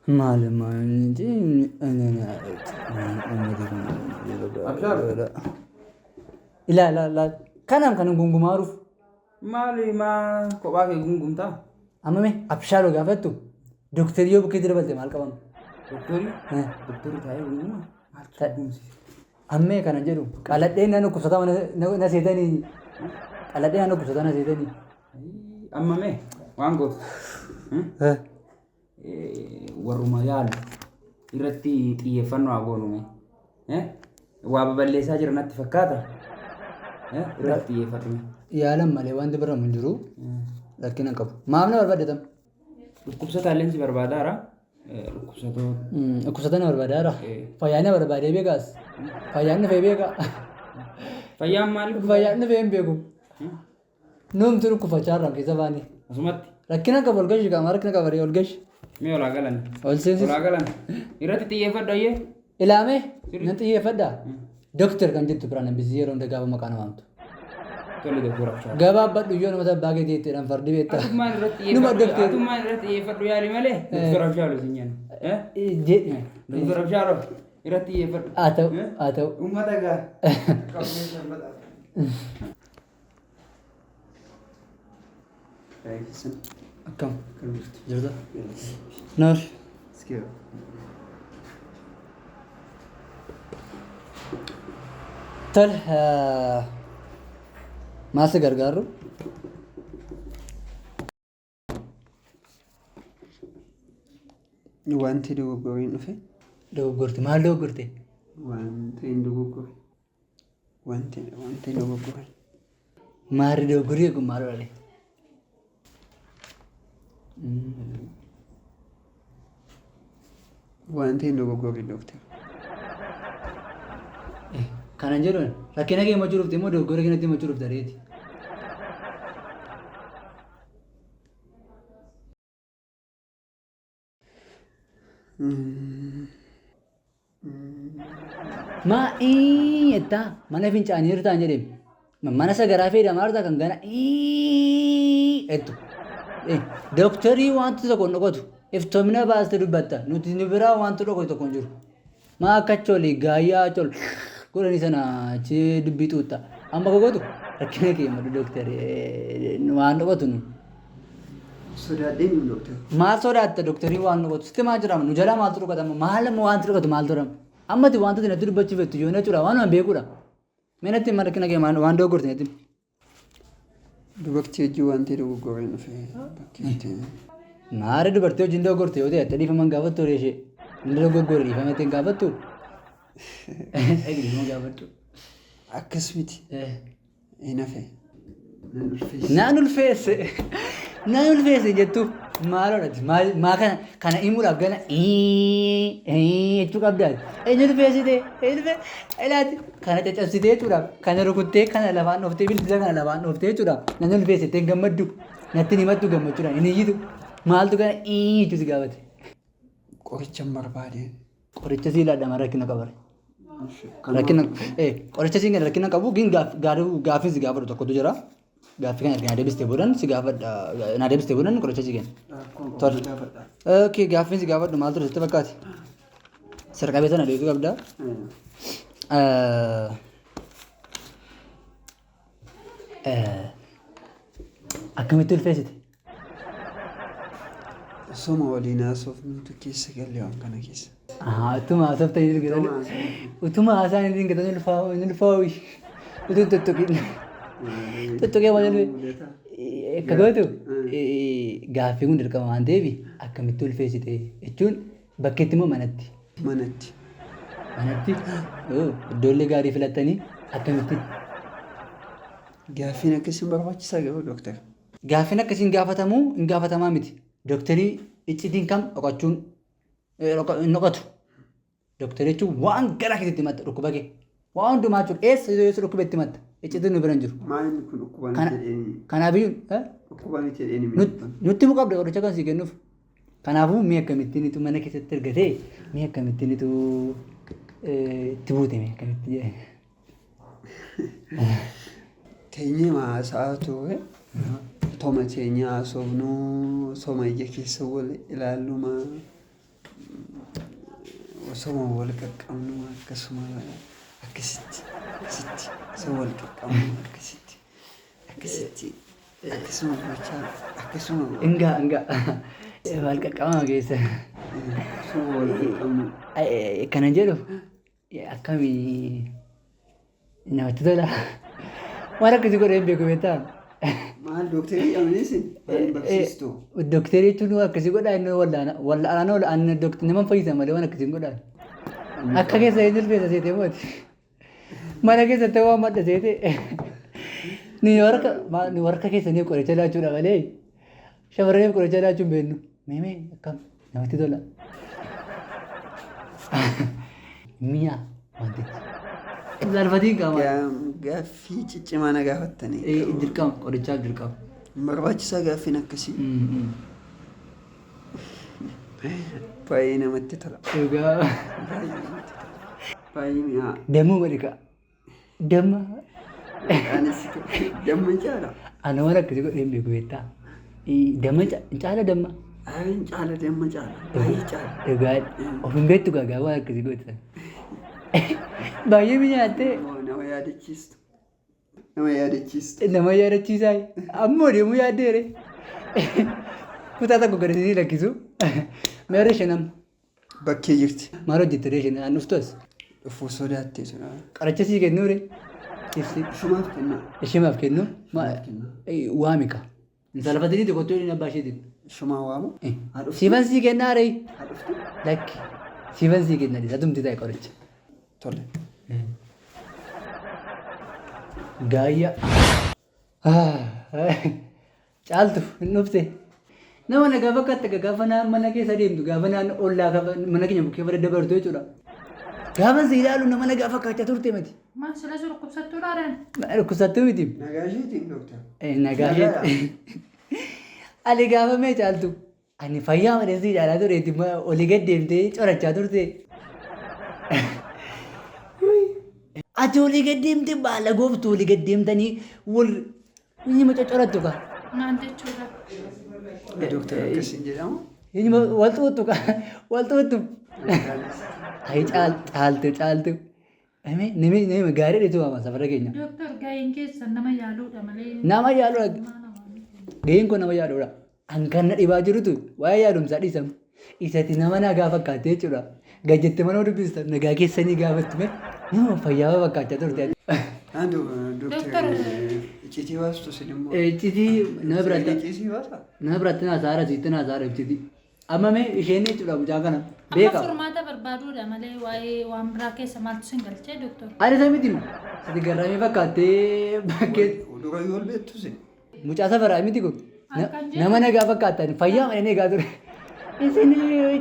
Maali maali Abshar. Ilaa ilaa ilaa kanaaf kan gungumaaruuf Maali maa kophaa kee gungumtaa? amma mee abshaaloo gaafattu dooktarii yoo bukkee dabalte maal qabama? Doktorii? Eh. Doktorii taa'ee gunguma? Maaltu gungumsiise? Ammee kana jedhu qaladhee nan dhukkubsataa na seetanii qaladhee nan dhukkubsataa na seetanii. Amma mee waan gootu. Eh. Warruma yaalu irratti xiyyeeffannoo haa goonu mee. Waa baballeessaa jira natti fakkaata. Irratti xiyyeeffadhu mee. Yaalan malee wanti biramu hin jiru rakkina hin qabu. Maaf na barbaaddatam? Dhukkubsataa illee si barbaadaara. Dhukkubsatoo. Dhukkubsataa na barbaadaara. Fayyaan na barbaadee beekaas. Fayyaan dhufee beeka. Fayyaan maaliif? Fayyaan dhufee hin beeku. Nuumtu dhukkubfachaa irraan keessa baane. Asumatti. Rakkina qabu ol gashi qaama rakkina qaba ol gashi. Mee olaa galan. Ol seensis. Olaa galan. Irratti xiyyeeffadhu ayyee. Ilaamee nan xiyyeeffadha. Doktar kan jettu biraan hambisii yeroo hunda gaafa maqaa nama waamtu. Tole doktor Abshaar. Gabaabbadhu iyyoo nama abbaa keetii jetteedhaan fardi beektaa. Atummaan irratti Numa xiyyeeffadhu. doktor. Atummaan irratti xiyyeeffadhu yaali malee. Doktor Abshaar isin jenna. Jedhi. Doktor Abshaar irratti xiyyeeffadhu. Haa ta'u haa ta'u. Uummata gaa. Akkam jirta? Noor. Tole maal si gargaaru? Wanti dogoggoreen dhufe. Dogoggorte maal dogoggorte? Wanti hin dogoggore. Wanti wanti hin dogoggore. Maarri dogoggorri kun maal oole? Wanti hin dogoggorre dooktar. Kanan jedhuun rakkina kee himachuu dhufte immoo dogoggora kee natti himachuu dhufte reeti. Maa ii jettaa mana fincaanii jirtaan jedhee mana sagaraa fayyadamaa jirtaa kan gana ii jettu. Dooktarii wanti tokko hin dhokatu iftoomina baaste dubbatta nuti nu biraa wanti dhokatu tokko hin jiru. Maa akka choli gaayyaa chol godhanii sana achi dubbii xuuxxa. Amma gogotu rakkina kee madu dooktarii waan dhokatu nu. Sodaadheen hin dooktar. Maal sodaatta dooktarii waan dhokatu sitti maal jedhama nu jalaa maaltu dhokatama maal amma wanti dhokatu maaltu jedhama. Ammati wantoota natti dubbachuu feetu yoo jechuudha waan waan beekuudha. Mee natti hima rakkina kee waan dogoggorte natti himi. Dubartii wajjin wanti dogoggoreen dhufe bakkeetti. Maari dubartii wajjin dogoggorte yoo ta'e ati dhiifama hin gaafattu horii ishee. Inni dogoggore dhiifama itti hin gaafattu. Eegi dhiifama gaafadhu. Akkas miti. Hin hafe. Nan ulfeesse. Naan ulfeesse. Naan ulfeesse jettu maaloodha. Maal maa kana kana himuudhaaf gana jechuu qabdaa. Eenyu ulfeessite? Eenyu ilaati kana caccabsitee jechuudhaaf kana rukuttee kana lafaan dhooftee bilbila kana lafaan dhooftee jechuudhaaf nan ulfeessite hin gammaddu. Natti hin himattu gammachuudhaan hin iyyitu. Maaltu kana jechuu si gaafate. Qoricha hin barbaade. Qoricha sii laadhama rakkina qabare. Rakkina qoricha siin rakkina qabu gin gaaffiin si gaafadhu tokkotu jira. Gaaffii kana erga naa deebistee boodan si gaafadha naa deebistee boodan qoricha si kenna. Tole. Okay gaaffiin si gaafadhu maal ture sitti fakkaate? Seera qabeessa na deebisuu qabda. Akkamitti ulfeessite? Osoma waliin haasofnuutu keessa galle waan kana keessa. Ahaa, utuma haasoftan hin Utuma argatan. haasofnu. Utuma haasaan hin argatan hin ulfaa'u. Utuu hin tuttuqin. Tuttuqee waan ulfe. Akka gootu gaaffii kun dirqama waan ta'eef akkamitti ulfeessite jechuun bakkeetti immoo manatti. Manatti. Manatti iddoolee gaarii filattanii akkamitti. Gaaffiin akkasii barbaachisaa garuu dooktar. Gaaffiin akkasii hin gaafatamu hin gaafatamaa miti. Dooktarii iccitiin kam dhokachuun hin dhokatu. Dooktarii jechuun waan garaa keessatti himatta dhukkuba kee. Waan hundumaa jechuudha. Eessa yoo eessa dhukkuba itti himatta. Iccitiin nu bira hin jiru. Maal inni kun dhukkuba miti jedheen. Kanaafiyyuu Dhukkuba miti jedheen himi. nutti himuu qabda qoricha kan sii kennuuf. Kanaafuu mee akkamittiin itu mana keessatti argatee mee akkamittiin itu itti buute mee akkamitti jedhe. Teenyee haasa'aa turre. Toma teenyee haasofnu, soma ija keessa wal ilaalluma. Osoma wal qaqqabnu akkasuma akkasitti akkasitti osoo wal qaqqabnu akkasitti akkasitti akkasuma gochaa akkasuma Ingaa ingaa. Wal qaqqabama keessa. Osoma wal qaqqabnu. Kana jedhu akkamii namatti tola. Waan akkasii godhee hin beeku beektaa? Maal dooktarii jedhamaniisin? Maal barsiistu? Dooktarii jechuun waan akkasii godhaa inni wallaana wallaana oola ani dooktarii nama fayyisa malee waan akkasii hin godhaan. Akka keessa hin jilbeessa seetee mooti. Mana keessatti waan madda seete. Ni warra ni warra keessanii qoricha laachuudha malee shamarraniif qoricha laachuu hin beeknu. Mee mee akkam namatti tola. Mi'a wantichi. Salfatiin qaama. Gaaffii ciccimaa na gaafattanii. Dirqama qorichaaf dirqama. Barbaachisaa gaaffiin akkasii. Baay'ee namatti tola. Egaa Baay'ee namatti tola. Baay'ee mi'aa. Dammuu malika. Damma. Anis damma caala. Ana waan akkasii godhee hin beeku beektaa. Damma caala damma. Ayin caala damma caala. Baay'ee caala. Egaa of hin beektu gaa waan akkasii gootan. Baay'ee minyaattee. Nama yaadachiistu. Nama yaadachiistu. Nama yaadachiisaa. Ammoo deemuu yaaddeere. Kutaa tokko gadi isinii lakkisu. Meerre isheen amma? Bakkee jirti. Maal hojjette ree isheen aan dhuftu as? Dhufuu sodaattee sun. Qoricha sii kennuu ree? Ibsi. Ishumaaf kennaa. Ishimaaf kennu? Waami ka. Hin salphatiniiti kottuu jedhin abbaa isheetiin. Ishumaa waamu. Haa dhuftu. Siifan sii kennaa ree? Haa dhuftu. Lakki. Siifan sii kenna dhiisa tumti ta'e qoricha. Tole. Gaayya. Caaltu hin dhufte. Nama nagaa fakkaatti gaafa mana keessa deemtu gaafa naannoo ollaa mana keenya bukkee bada dabartu jechuudha. Gaafa si ilaalu nama nagaa fakkaachaa turte miti. Maal sila si dhukkubsattuu laadhaan? Dhukkubsattuu miti. Nagaa isheetiin dooktar. Nagaa isheetti. Ani gaafa mee caaltu. Ani fayyaa malee si ilaalaa tureeti olii gad deemtee corachaa turte. Ati olii gad deemtee baala gooftu olii gad deemtanii wal inni ma coccorattu ka. Maal jechuudha? Dooktar akkasiin jedhamu. Inni wal xuuxxu ka wal xuuxxu. Ayi caaltu caaltu. Nami nami gaarii dhiitu waama safara keenya. Dooktar gaheen keessan nama yaaluudha malee. Nama yaaluudha. Gaheen koo nama yaaluudha. An kan na dhibaa jirutu waa'ee yaadumsaa dhiisama. Isati nama nagaa fakkaattee jechuudha. Gad jettee mana dubbista nagaa keessanii gaafattu mee nama fayyaa fakkaachaa turte. Dooktar iccitii baastu isin immoo. Iccitii nama biratti Iccitii baasa? nama biratti naasaara sitti naasaara iccitii. Amma mee isheen jechuudha mucaa kana Amma beeka. furmaata barbaaduudha malee waa'ee waan biraa keessa maaltu sin galchee dooktor? Ani isa miti sati garraamii fakkaattee bakkee Dura yoo ol beektu isin. Mucaa safaraa miti kun. Akkan jedhu. Nama nagaa fakkaattan fayyaa malee egaa ture. Isin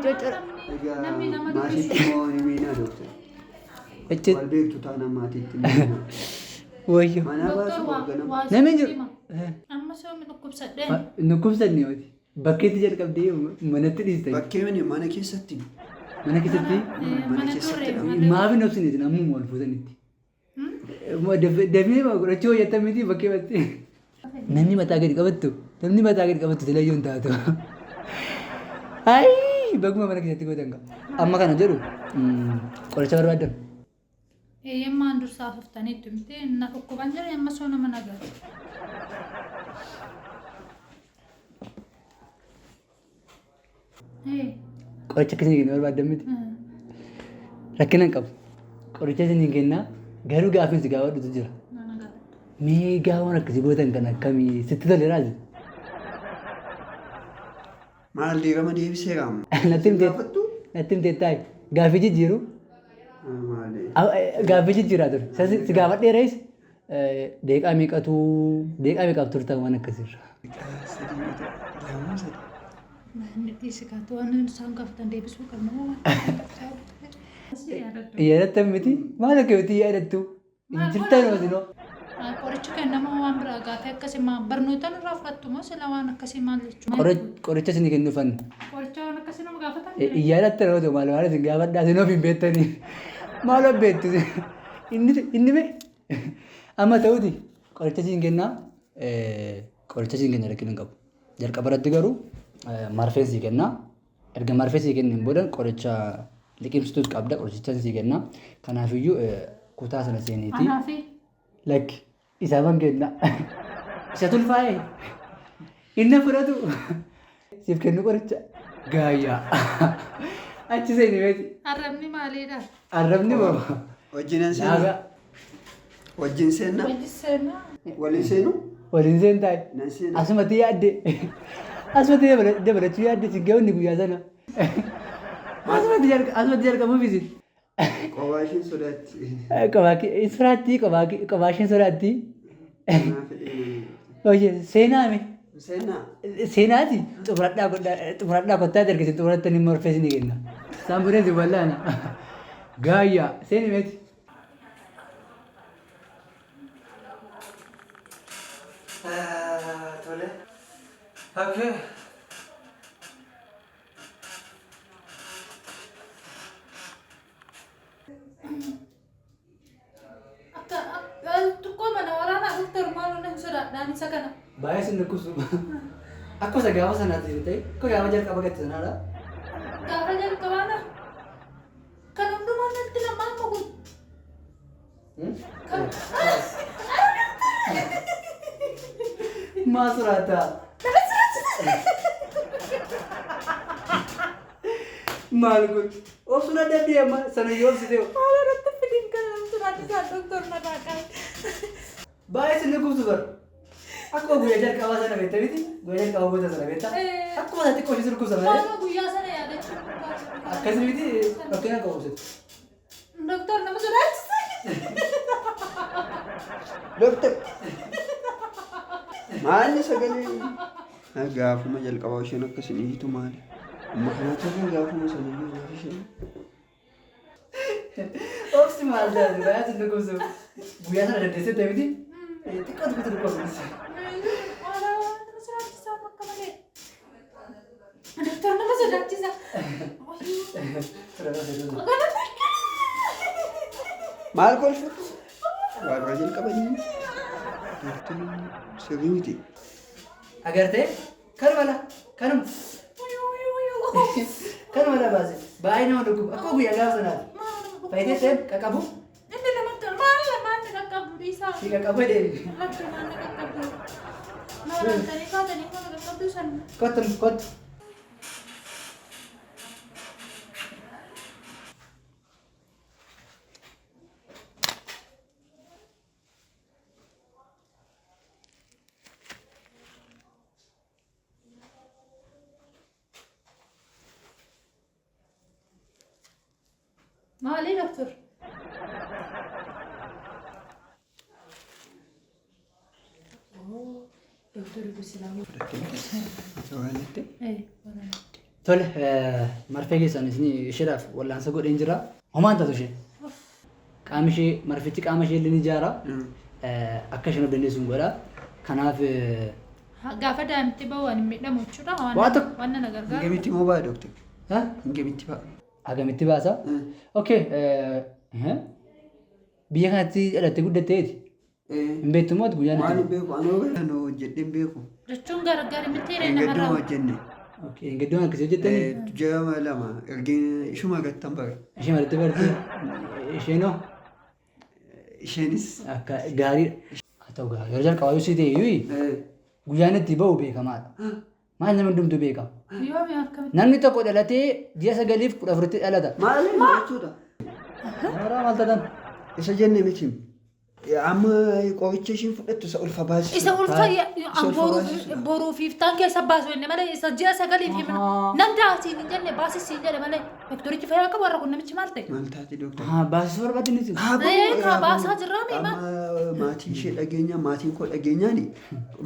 coccora. Egaa Namni nama dubbisu. maatiitti immoo ni miinaa dooktar. Icci Wal beektu taanaan maatiitti ni miinaa. wayyo. Manaa Dooktar baasu waa hoogganama. waa Namni sitti jiru. hima. Amma soomni dhukkubsadheen. Dhukkubsanne miti. Bakkeetti jalqabdee manatti dhiistani. Bakkee mini mana keessatti. Mana keessatti Mana Mana keessatti turre dha. malee. maaf hin obsine isin ammuma wal fuutanitti. Dafnee godhachuu hojjetan miti bakkee batti. Namni mataa gadi qabattu namni mataa gadi qabattu silayyuu hin taatu. Ayii baguma mana keessatti gootan qaba. Amma kana jedhu qoricha barbaadan. Eeyyammaan dursaa hasoftaniittu miti na dhukkuban jira amma soo nama nagaati. Qoricha akkasii kennu barbaaddan miti. Rakkina hin qabu. Qoricha isin kenna garuu gaaffiin si gaafadhutu jira. Mee gaafa waan akkasii gootan kan akkamii sitti toleeraas? Maal diirama deebiseera amma? Natti himtee Gaafattu? natti himtee taa'i. Gaaffii jijjiiru Maali? gaaffii jijjiiraa ture. Isa si gaafadheerais deeqaa meeqatu deeqaa meeqaaf turtan waan akkasiirra. Deeqaa sadii yoo ta'e lama sadii. Inni dhiisi kaatu waan isaan gaafatan deebisuu qabna moo waan yaadadhu. Yaadattan miti maal akka miti yaadattu hin jirtan isinoo. Qorichi kennamu waan biraa gaafii akkasii maal barnoota nurraa fudhattu moo sila waan akkasii maal jechuudha? Qoricha isin kennuufan. Qoricha waan akkasii nama gaafatan Hin yaadattan yoo ta'u maal maal isin gaafadhaa isin of hin beektanii. Maal of beektu inni inni mee amma ta'uti qoricha isin kennaa qoricha isin kenna rakkina hin qabu. Jalqaba irratti garuu marfeen sii kennaa. Erga marfee sii kenneen booda qoricha liqimsituus qabda, qorichicha sii kenna. Kanaafiyyuu kutaa sana seeniiti. Anaafi Lakki isaafan kenna. Isa tulfaa'e. Inni fudhatu. Siif kennu qoricha. Gaayyaa. Achi seeni beeti. Arrabni maaliidha? Arrabni moo? Wajjinan seenaa. Naagaa. Wajjin seenaa. Wajji seenaa. Waliin seenuu? Waliin seentaa. Nan seenaa. Asumatti yaadde. Asumatti dabalachuu yaadde si ga'uun guyyaa sana. Asumatti jalqabuuf isin. Qobaa isheen sodaatti. Sodaatti, qobaa isheen sodaatti. Kanaaf fedhee. Hojii seenaame. Seenaa. Seenaati xumuradhaa kottaa erga xumurattan immoo rifeensi ni kenna. Isaan booda si wallaana. Gaayyaa seeni meeti. Tole. Okay. Akka xiqqoo mana waraanaa doktor maaloo nan sodaadhaan isa kana. Baay'ee sin dhukkubsu. Akkuma isa gaafa sanaatti ta'e akka gaafa jalqaba gatti sanaadha. Gaafa jalqabaana. Kan hundumaa natti lamaan kun. Kan Maa soraata? Maal kun? Obsuun adda adda amma sana yoo obsite. Maal irratti fidin kan nama sodaachisaa doktor mataa. Baay'ee sin dhukkubsu bara. Akkuma guyyaa jalqabaa sana beekta miti? Guyyaa jalqabaa goota sana beekta? Akkuma isa xiqqoo ishee si dhukkubsa malee. Maaloo guyyaa sana yaadachuu barbaadu. Akkas miti fakkeenya akka obsitu. Doktor nama sodaachisa. Doktor. Maalli sagalee? Gaafuma jalqabaa isheen akkasin iyyitu maali? Amma kanatti irra gaafuma saniyyuu gaafa isheen. Obsi maal taate baay'ee sin dhukkubsu. Guyyaa sana dandeessee miti? Xiqqoo xiqqoo dhukkubsu. Maaloo nama sodaachisaa akka malee. Doktor nama sodaachisa. Maal kolfattu? Waa biraa jalqabanii. Doktor sirrii miti. Agartee? Kanuma la kanuma. Kanuma la baase. Baay'ee nama dhukkuba. Akkuma guyyaa gaafa sanaati. Faayidee ta'e qaqqabu. Inni namatti maal maal qaqqabdu dhiisaa. Si qaqqabu deebi. Lakki maal qaqqabdu. Nama lantanii kaatanii maal qaqqabdu san. Kottu kottu. Maali doktor? Doktorri gosi lama. Waraannetti. Tole, marfee keessan isin isheedhaaf wallaansa godheen jira. Homaan taatu ishee. Qaami ishee marfichi qaama ishee illee ni ijaara. Akka isheen of dandeessu hin godha. Kanaaf Gaafa daa'imti bahu waan hin miidhamu jechuudha. Waa tokko. Waan na gargaaru. Hangamitti moo ba'a doktor? Ha? Hangamitti ba'a? Hagamitti baasa? Okay. Biyya kanatti dhalattee guddatteeti. Hin beektu moo ati guyyaan Waan itti? hin beeku anoo anoo hojjedhee hin beeku. Jechuun gargaar miti Engeddoon namarraa. hojjenne. Okay, engeddoon akkasii hojjettanii? Ji'a 2 ergin ishuma gattan bare. Ishee maritti barte. Isheenoo Isheenis. akka gaariidha. Haa ta'u gaarii. Yeroo jalqabaa yoo si ta'e iyyuu guyyaan itti bahu beekamaadha. Maal namni hundumtuu beeka? Yoomi akkamitti? Namni tokko dhalatee ji'a 9 fi 14tti dhalata. Maali jechuudha? Maraa maal taatan? Isa jenne miti. Amma qoricha ishiin fudhattu isa ulfa baasisu. Isa ulfa Isa ulfa baasisu. boruu fi iftaan keessa baasu inni malee isa ji'a 9 fi nan daasiin hin jenne baasis hin jedhe malee doktorichi fayyaa qabu warra kun namichi maal ta'e? Maal taate doktor? Haa, baasisuu barbaadde niti. Kaa baasaa jirraa mi maal? Amma maatii ishee dhageenya maatiin koo dhageenyaani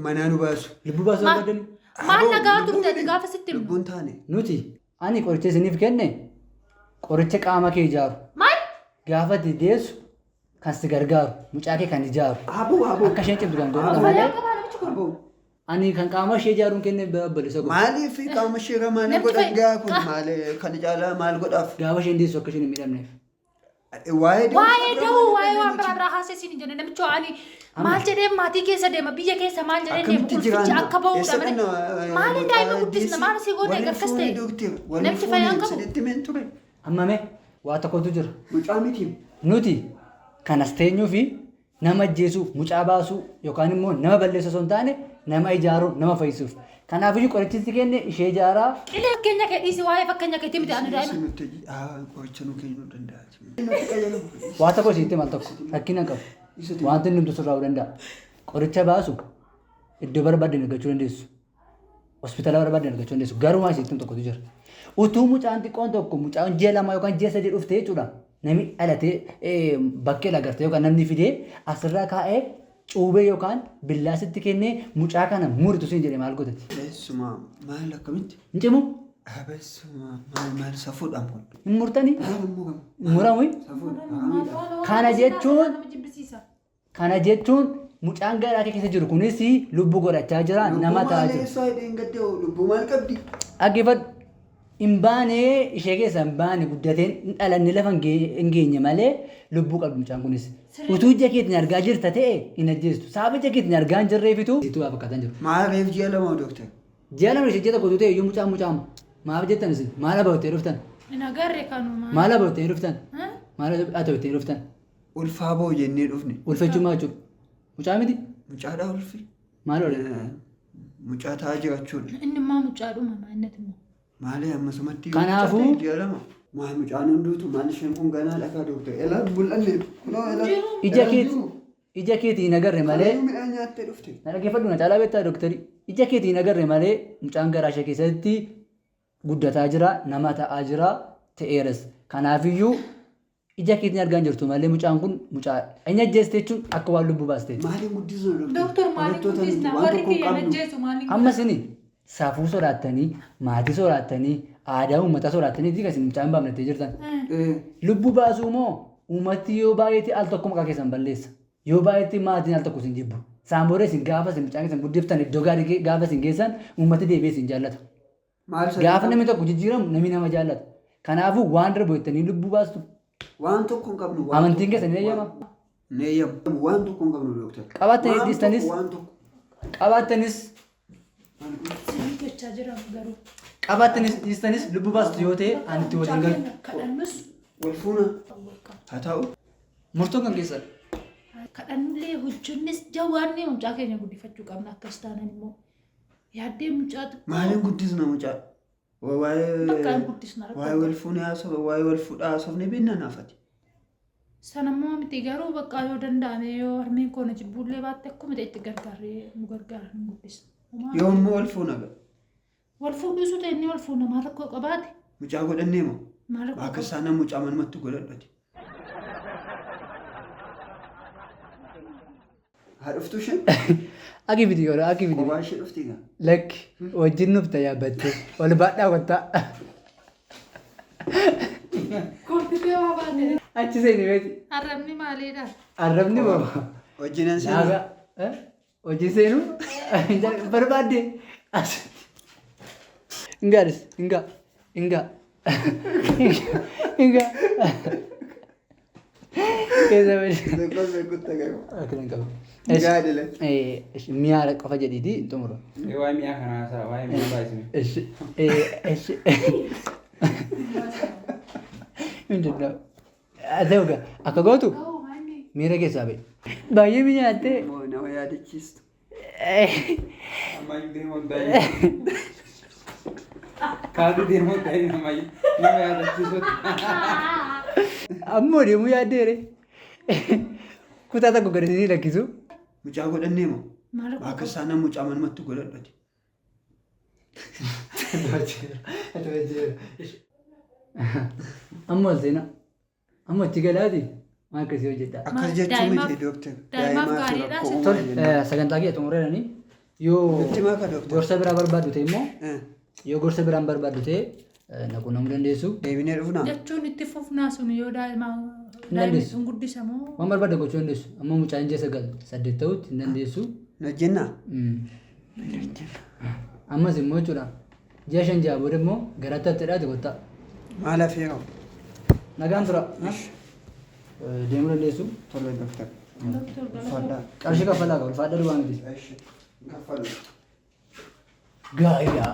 manaa nu baasu. Lubbuu baasuu barbaaddani? Maal nagaa turte ati gaafa sitti himu? Lubbuun taane. Nuti ani qoricha isiniif kenne qoricha qaama kee ijaaru. Maal? Gaafa ati deessu kan si gargaaru, mucaa kee kan ijaaru. Aboo aboo. Akka isheen cimtu kan godhu Fayyaa malee qabaa namichi kun. Aboo. ani kan qaama ishee ijaaruun kenne bal'isa godhu. Maaliif qaama ishee irra maal Namni godhan gaa kun fayyaa- maal kan caalaa maal godhaaf? Gaafa isheen deessu akka isheen hin miidhamneef. Waa'ee Waa'ee da'uu waa'ee waan biraa biraa haasee siin hin jenne namicha ani maal jedhee maatii keessa deema biyya keessa maal jedhee deema Akkamitti ulfichi jiraanna? akka ba'uudha Eessa malee. dhaqna? Maaliin daa'ima guddisna maal si goone Waliin akkas fuunee ta'e. dooktar, waliin Namichi fayyaa hin fuunee qabu. sinitti himeen ture. Amma mee waa tokkotu jira. Mucaa miti. Nuti kanas teenyuu fi nama ajjeesuu, mucaa baasuu yookaan immoo nama balleessuu osoo hin taane nama ijaaruu, nama fayyisuuf. Kanaafiyyuu qorichi itti kenne ishee ijaaraa. Qilee fakkeenya kee dhiisi waa'ee fakkeenya keetii miti ani daa'ima. Nutti qoricha nu kennuu danda'a. Nutti qayyadamu. Waa tokko isitti maal tokko rakkina hin qabu. Wanti inni hunduu sirraa'uu danda'a. Qoricha baasu iddoo barbaaddan argachuu dandeessu. Hospitaala barbaaddan argachuu dandeessu. Garuu waan isitti tokkotu jira. Utuu mucaan xiqqoon tokko mucaan ji'a 2 yookaan ji'a 3 dhuftee jechuudha. Namni dhalatee bakkee agartee yookaan namni fidee asirraa kaa'ee cuubee yookaan billaa sitti kennee mucaa kana muritu siin jedhee maal gootati? Eessumaa maal akkamitti? Hin cimu? Abeessuma maal maal safuudhaan kun? Hin murtanii? Maal muramu? Hin muramu? Safuudha. Kana jechuun Nama jibbisiisa. kana jechuun mucaan garaa kee keessa jiru kunis lubbuu godhachaa jira nama ta'aa jira. Eessaa hidheen gaddee lubbuu maal qabdi? Dhaggeeffadhu. Hin baane ishee keessa hin baane guddateen hin dhalanne lafa hin geenye malee lubbuu qabdi mucaan kunis. Utuu ija keetiin argaa jirta ta'e hin ajjeestu. Sababa ija keetiin argaa hin jirreefitu situ waa fakkaataa jiru. Maal reef ji'a 2 dooktar? Ji'a 2 ishee ji'a tokko ta'e iyyuu mucaan mucaamu. Maaf jettan isin? Maal abattee dhuftan? Hin agarre kanuma. Maal abattee dhuftan? Maal abattee dhuftan? Ulfaa ba'u jennee dhufne. Ulfachuu maal jechuudha? Mucaa miti? Mucaadhaa ulfi. Maal oole? Mucaa ta'aa jiraachuudha. Inni immoo mucaadhuma maannati immoo. Maali ammasumatti Kanaafuu- ji'a 2. Maal mucaan hunduutu maal isheen kun ganaa dhagaa dooktar. Elaa mul'anne kunoo elaa. Ija keeti ija keetiin hin agarre malee Midhaan nyaattee dhufte. na dhaggeeffadhu na caalaa beektaa dooktarii. Ija keetiin hin agarre malee mucaan garaa ishee keessatti guddataa jira, nama ta'aa jira, ta'eeras. Kanaafiyyuu ija keetiin argaa hin jirtu malee mucaan kun mucaa inni ajjeeste jechuun akka waan lubbuu baasteeti. Maaliin guddisna dooktar? Dooktar maaliin Barattoota nuti guddisna? waan Warri tokko hin kiyya qabnu. ajjeesu maaliin Amma isin safuu sodaattanii, maatii sodaattanii, aadaa uummataa sodaattanii kan isin mucaa hin baafnettee jirtan. Lubbuu baasuu moo uummatti yoo baay'eetti al tokko maqaa keessan balleessa. Yoo baay'eetti maatiin al tokko isin jibbu. Isaan booda isin gaafa isin mucaa keessan guddiftan iddoo gaarii gaafa isin geessan uummatti deebi'ee isin jaallata. Maal Gaafa namni tokko jijjiiramu namni nama jaallata. Kanaafuu waan darbu jettanii lubbuu baastu. Waan tokko hin qabnu. Amantiin keessan ni eeyyama. Ni eeyyamu. Waan tokko hin qabnu dooktar. Qabaattanii Waan dhiistanis tokko, Waan tokko. qabaattanis Sirrii jechaa jira garuu. qabaattanis dhiistanis lubbuu baastu yoo ta'e ani itti waliin galu. Kadhannus Wal fuuna. Haa ta'u. Murtoon kan keessan. kadhannullee hojjennis jawaannee mucaa keenya guddifachuu qabna akkas taanan immoo yaaddee mucaa xiqqoo Maaliin guddisna mucaa? bakka hin Waa'ee guddisna rakkoo waa'ee wal fuunee haasofne waa'ee wal fuudhaa haasofne beekna naafati. Sanammoo miti garuu bakka yoo danda'ame yoo harmeen koo na jibbuullee baatte akkuma ta'e itti gargaarree nu gargaara nu guddisna. Homaa Yoo immoo wal fuuna ga'a. Wal fuudhuusu ta'e inni wal fuuna maal rakkoo qabaate? Mucaa godhannee moo? Maal rakkoo Akka qaba? isaan mucaa manumatti godhadhati. Haa dhuftu isheen? Akki fidi yoo akki fidi. Kophaa ishee dhufti egaa. Lakki wajjin nufta yaabbattee wal baadhaa kottaa. Kolfitee waa baate. Achi seeni beeti. Arrabni maaliidha? Arrabni moo? Wajjinan seenaa. Naaga. Hojii seenuu barbaadde. Ingaanis ingaa ingaa ingaa. Keessa badi. Beekos beekutti agarra. Akkana hin qabu. Ingaa dila. Mi'a qofa jedhiiti xumura. Waa'ee mi'a kanaa haasa'a, waa'ee mi'a baay'isime. Ishi ishi. Hin danda'u. Haa ta'u akka gootu miira keessaa bahi. Baay'ee mi'aattee. Moo nama yaadachiistu. Ammayyuu deemuu daa'ima. Kaatu deemuu daa'ima ammayyuu nama yaadachiisutti. Ammoo deemuu yaaddeere. Kutaa tokko gadi isinii lakkisu. Mucaa godhannee moo? Maal rakkoo Akka isaan mucaa manumatti godhadhati. Amma ol seenaa. Amma achi galaati. Maal akkasii hojjedhaa. Akkas jechuu Daa'imaaf- miti dooktar. daa'imaaf Daa'imaaf gaariidha, rakkoo sitti- Tole uumaa jennaan. sagantaa kiyya xumureeranii yoo Nutti maka dooktar. gorsa biraa barbaaddu ta'e immoo yoo gorsa biraan barbaaddu ta'e na quunnamuu dandeessu. Deebinee dhufnaa? Jechuun itti fufnaa sun yoo daa'ima daa'imni dandeessu. sun guddisamoo Waan barbaadde gochuu dandeessu. Amma mucaan ji'a 9 8 ta'utti hin dandeessu. Hojjennaa? Ammas immoo jechuudha. Ji'a 5 6 booda immoo garaatti hafteedhaati kottaa. Maal hafeera? Nagaan tura. Deemuu dandeessu. Tole doktor. Doktor galatoom. Ulfaadhaa. Qarshii kaffalaa qaba. Ulfaadha duwwaa miti. Eshi. Kaffalu. Gaariidha.